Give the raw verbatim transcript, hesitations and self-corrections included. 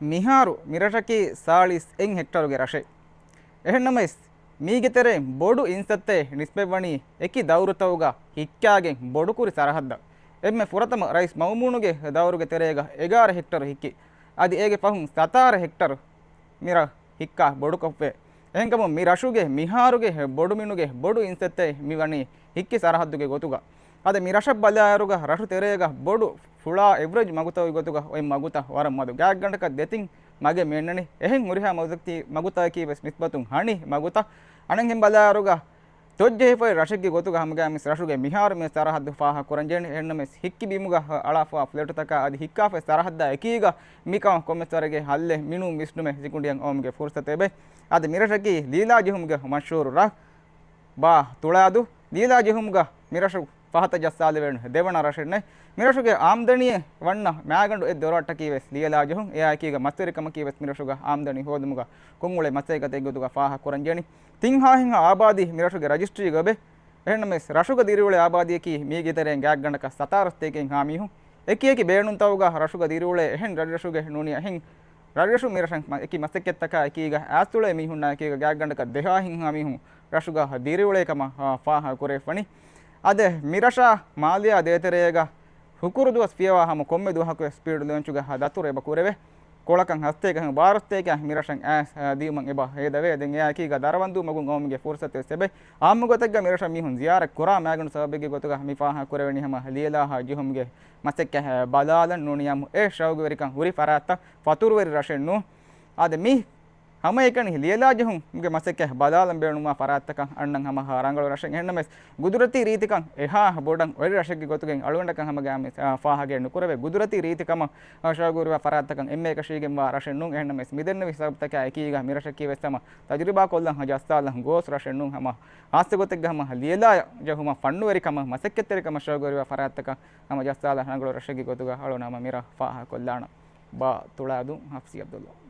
މިހާރު މިރަށަކީ ސާޅީސް އެއް ހެކްޓަރުގެ ރަށެއް. އެހެންނަމަވެސް، މީގެ ތެރެއިން ބޮޑު އިންސައްތައެއް ނިސްބަތްވަނީ އެކި ދައުރުތަކުގަ ހިއްކާގެން ބޮޑުކުރި ސަރަހައްދަށް. އެންމެ ފުރަތަމަ ރައީސް މައުމޫނުގެ ދައުރުގެ ތެރޭގަ އެގާރަ ހެކްޓަރު ހިއްކި. އަދި އޭގެ ފަހުން ސަތާރަ ހެކްޓަރު މިރަށް ހިއްކާ ބޮޑުކޮށްފައި. އެހެންކަމުން މި ރަށުގެ މިހާރުގެ ބޮޑުމިނުގެ ބޮޑު އިންސައްތައެއް މިވަނީ ހިއްކި ސަރަހައްދުގެ ގޮތުގަ. އަދި މި ރަށަށް ބަލާއިރުގަ ރަށު ތެރޭގަ ބޮޑު ފުޅާ އެވްރެޖް މަގުތަކުގެ ގޮތުގަ އޮތް މަގުތައް ވަރަށް މަދު. ގާތްގަނޑަކަށް ދެތިން މަގެއް މި އަންނަނީ. އެހެން ހުރިހާ މަގުތަކީ، މަގުތަކަކީ ވެސް ނިސްބަތުން ހަނި މަގުތައް. އަނެއްހެން ބަލާއިރުގަ ތޮއްޖެހިފައި ރަށެއްގެ ގޮތުގަ ހަމަގައިމުވެސް ރަށުގެ މިހާރު މި ސަރަހައްދު ފާހަގަ ކުރަންޖެހެނީ. އެހެންނަމަވެސް ހިއްކި ބިމުގަ އަޅާފަވާ ފްލެޓުތަކާ އަދި ހިއްކާފައި ސަރަހައްދާ އެކީގަ މިކަމަށް ކޮންމެސް ވަރެއްގެ ހައްލެއް މިނޫން ވިސްނުމެއް ސިކުނޑިއަށް އައުމުގެ ފުރުސަތު އެބައި. އަދި މިރަށަކީ ލީލާ ޖެހުމުގެ މަޝްހޫރު ރަށް. ބާ ތުޅާދޫ. ލީލާ ޖެހުމުގަ މިރަށު ފަހަތަށް ޖައްސާލެވޭނެ ދެވަނަ ރަށެއް ނެތް. މިރަށުގެ އާމްދަނީއެއް ވަންނަ މައިގަނޑު އެއް ދޮރަށްޓަކީ ވެސް ލިޔެލާ ޖެހުން. އެއާއެކީގަ މަސްވެރިކަމަކީ ވެސް މިރަށުގަ އާމްދަނީ ހޯދުމުގަ ކޮށްއުޅޭ މަސައްކަތެއްގެ ގޮތުގަ ފާހަގަ ކުރަންޖެހެނީ. ތިން ހާހެއްހާ އާބާދީ މިރަށުގެ ރަޖިސްޓްރީގަ އޮތް. އެހެންނަމަވެސް ރަށުގަ ދިރިއުޅޭ އާބާދީއަކީ މީގެ ތެރެއިން ގާތްގަނޑަކަށް ސަތާރަ ސަތޭކައެއްހާ މީހުން. އެކި އެކި ބޭނުންތަކުގަ ރަށުގަ ދިރިއުޅޭ އެހެން ރަށްރަށުގެ ނޫނީ އެހެން ރަށްރަށު މިރަށަށް މަ-، އެކި މަސައްކަތްތަކާ އެކީގަ އައިސް އުޅޭ މީހުންނާ އެކީގަ ގާތްގަނޑަކަށް ދެހާހެއްހާ މީހުން ރަށުގަ ދިރިއުޅޭ ކަމަށް، އާ، ފާހަގަ ކުރެވިފަނީ. އަދި މިރަށާ މާލެއާ ދޭތެރޭގަ ހުކުރު ދުވަސް ފިޔަވާ ހަމަ ކޮންމެ ދުވަހަކު ސްޕީޑް ލޯންޗުގެ ދަތުރު އެބަ ކުރެވޭ. ކޮޅަކަށް ހަސްތޭކަ ހަމަ ބާރަ ސަތޭކަ މިރަށަށް އައިސް، އާ، ދިޔުމަށް އެބަ ހޭދަވޭ. ދެން އެއާއެކީގަ ދަރަވަންދޫ މަގުން އައުމުގެ ފުރުސަތު ވެސް އެބައި. އާއްމު ގޮތެއްގަ މިރަށަށް މީހުން ޒިޔާރަތް ކުރާ މައިގަނޑު ސަބަބެއްގެ ގޮތުގަ މި ފާހަގަ ކުރެވެނީ ހަމަ ލިޔެލާ ޖެހުމުގެ މަސައްކަތް ބަލާލަން ނޫނިއްޔާމު އެ ޝައުގުވެރިކަން ހުރި ފަރާތްތައް ފަތުރުވެރި ރަށެއް ނޫން. އާދެ، މި ހަމައެކަނި ލިޔެލާ ޖެހުމުގެ މަސައްކަތް ބަލާލަން ބޭނުންވާ ފަރާތްތަކަށް އަންނަން ހަމަ ރަނގަޅު ރަށެއް. އެހެންނަމަވެސް، ގުދުރަތީ ރީތިކަން އެހާ ބޮޑަށް އޮތް ރަށެއްގެ ގޮތުގެ އަޅުގަނޑަކަށް ހަމަގައިމުވެސް، އާ، ފާހަގައެއް ނުކުރެވޭ. ގުދުރަތީ ރީތިކަމަށް ޝައުގުވެރިވާ ފަރާތްތަކަށް އެންމެ އެކަށީގެންވާ ރަށެއް ނޫން. އެހެންނަމަވެސް، މިދެންނެވި ސަބަބުތަކާ އެކީގަ މިރަށަކީ ވެސް ހަމަ ތަޖުރިބާ ކޮށްލަން ޖައްސާލަން ގޯސް ރަށެއް ނޫން. ހަމަ ހާއްސަ ގޮތެއްގަ ހަމަ ލިޔެލާ ޖެހުމަށް ފަންނުވެރިކަމަށް މަސައްކަތްތެރިކަމަށް ޝައުގުވެރިވާ ފަރާތްތަކަށް ހަމަ ޖައްސާލާ ރަނގަޅު ރަށެއްގެ ގޮތުގަ އަޅުން ހަމަ މިރަށް ފާހަގަކޮށްލާނަން. ބާ ތުޅާދޫ، ހަފްސީ އަބްދުﷲ.